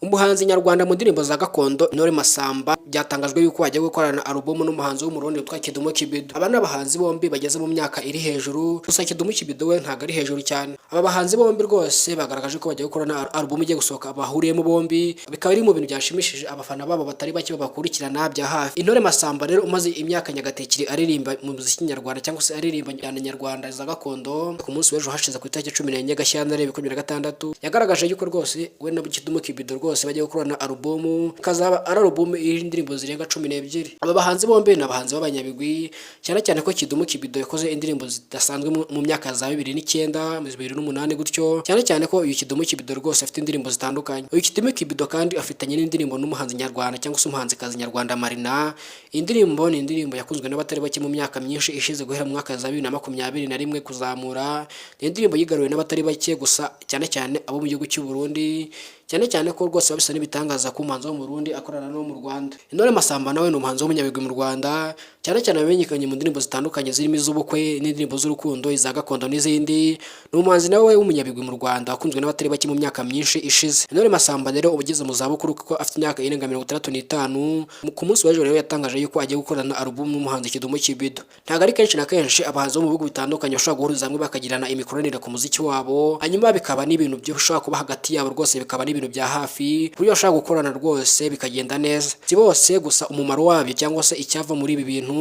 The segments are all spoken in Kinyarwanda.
Umuhanzi nyarwanda mu ndirimbo za gakondo Intore Masamba byatangajwe yuko agiye gukorana alubumu n'umuhanzi w'Umurundi witwa Kidumu Kibido. Aba ni abahanzi bombi bageze mu myaka iri hejuru, gusa Kidumu Kibido we ntabwo ari hejuru cyane. Aba bahanzi bombi rwose bagaragaje ko bagiye gukorana alubumu igiye gusohoka bahuriyemo bombi, bikaba biri mu bintu byashimishije abafana babo batari bake babakurikirana bya hafi. Intore Masamba rero umaze imyaka nyagatekere aririmba mu muziki nyarwanda cyangwa se aririmba njyana nyarwanda za gakondo, ku munsi w'ejo hashize ku itariki 14 Gashyantare 2026 yagaragaje yuko rwose we na Kidumu Kibido rwose bagiye gukorana alubumu, ikazaba ari alubumu iriho indirimbo zirenga 12. Aba bahanzi bombi ni abahanzi b'abanyabigwi, cyane cyane ko Kidumu Kibido yakoze indirimbo zidasanzwe mu myaka za 2009, 2008 gutyo, cyane cyane ko uyu Kidumu Kibido rwose afite indirimbo zitandukanye. Uyu Kidumu Kibido kandi afitanye n'indirimbo n'umuhanzi nyarwanda cyangwa se umuhanzikazi nyarwanda Marina. Iyi ndirimbo ni indirimbo yakunzwe n'abatari bake mu myaka myinshi ishize, guhera mu mwaka za 2021 kuzamura. Ni indirimbo yigaruriwe n'abatari bake, gusa cyane cyane abo mu gihugu cy'u Burundi, cyane cyane ko rwose bisa n'ibitangaza ko umuhanzi wo mu Burundi akorana n'uwo mu Rwanda. Intore Masamba nawe ni umuhanzi w'umunyabigwi mu Rwanda, cyane cyane wamenyekanye mu ndirimbo zitandukanye zirimo iz'ubukwe n'indirimbo z'urukundo, iza gakondo n'izindi. Ni umuhanzi nawe w'umunyabigwi mu Rwanda wakunzwe n'abatari bake mu myaka myinshi ishize. Intore Masamba rero uba ugeze mu zabukuru kuko afite imyaka irenga 65, ku munsi w'ejo rero yatangaje yuko agiye gukorana alubumu n'umuhanzi Kidumu Kibido. Ntabwo ari kenshi na kenshi abahanzi bo mu bihugu bitandukanye bashobora guhuriza hamwe bakagirana imikoranire ku muziki wabo, hanyuma bikaba n'ibintu bishobora kuba hagati yabo rwose, bikaba n'ibintu bya hafi ku buryo bashobora gukorana rwose bikagenda neza. Si bose gusa, umumaro wabyo cyangwa se icyava muri ibi bintu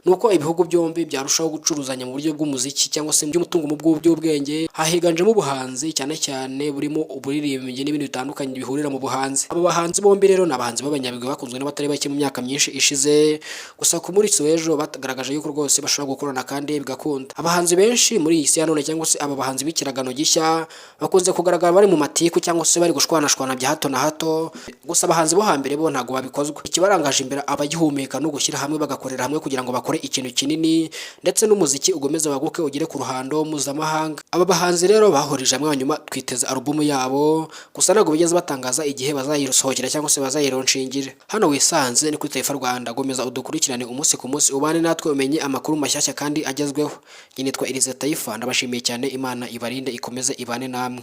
ni uko ibihugu byombi byarushaho gucuruzanya mu buryo bw'umuziki cyangwa se by'umutungo mu bw'ubwenge, higanjemo ubuhanzi cyane cyane burimo uburirimbyi n'ibindi bitandukanye bihurira mu buhanzi. Abo bahanzi bombi rero ni abahanzi b'abanyabigwi bakunzwe n'abatari bake mu myaka myinshi ishize, gusa ku munsi w'ejo bagaragaje yuko rwose bashobora gukorana kandi bigakunda. Abahanzi benshi muri iyi si ya none cyangwa se aba bahanzi b'ikiragano gishya bakunze kugaragara bari mu matiku cyangwa se bari gushwanashwana bya hato na hato, gusa abahanzi bo hambere bo ntabwo babikozwa. Ikibarangaje imbere abagihumeka no gushyira hamwe bagakorera hamwe kugira ngo bakore ikintu kinini, ndetse n'umuziki ugomeze waguke ugere ku ruhando mpuzamahanga. Aba bahanzi rero bahurije hamwe, hanyuma twiteze alubumu yabo, gusa ntabwo bigeze batangaza igihe bazayisohokera cyangwa se bazayilaunchingira. Hano wisanze ni kuri Taifa Rwanda, gomeza udukurikirane umunsi ku munsi, ubane natwe umenye amakuru mashyashya kandi agezweho. Njye nitwa Elize Taifa, ndabashimiye cyane. Imana ibarinde, ikomeze ibane namwe.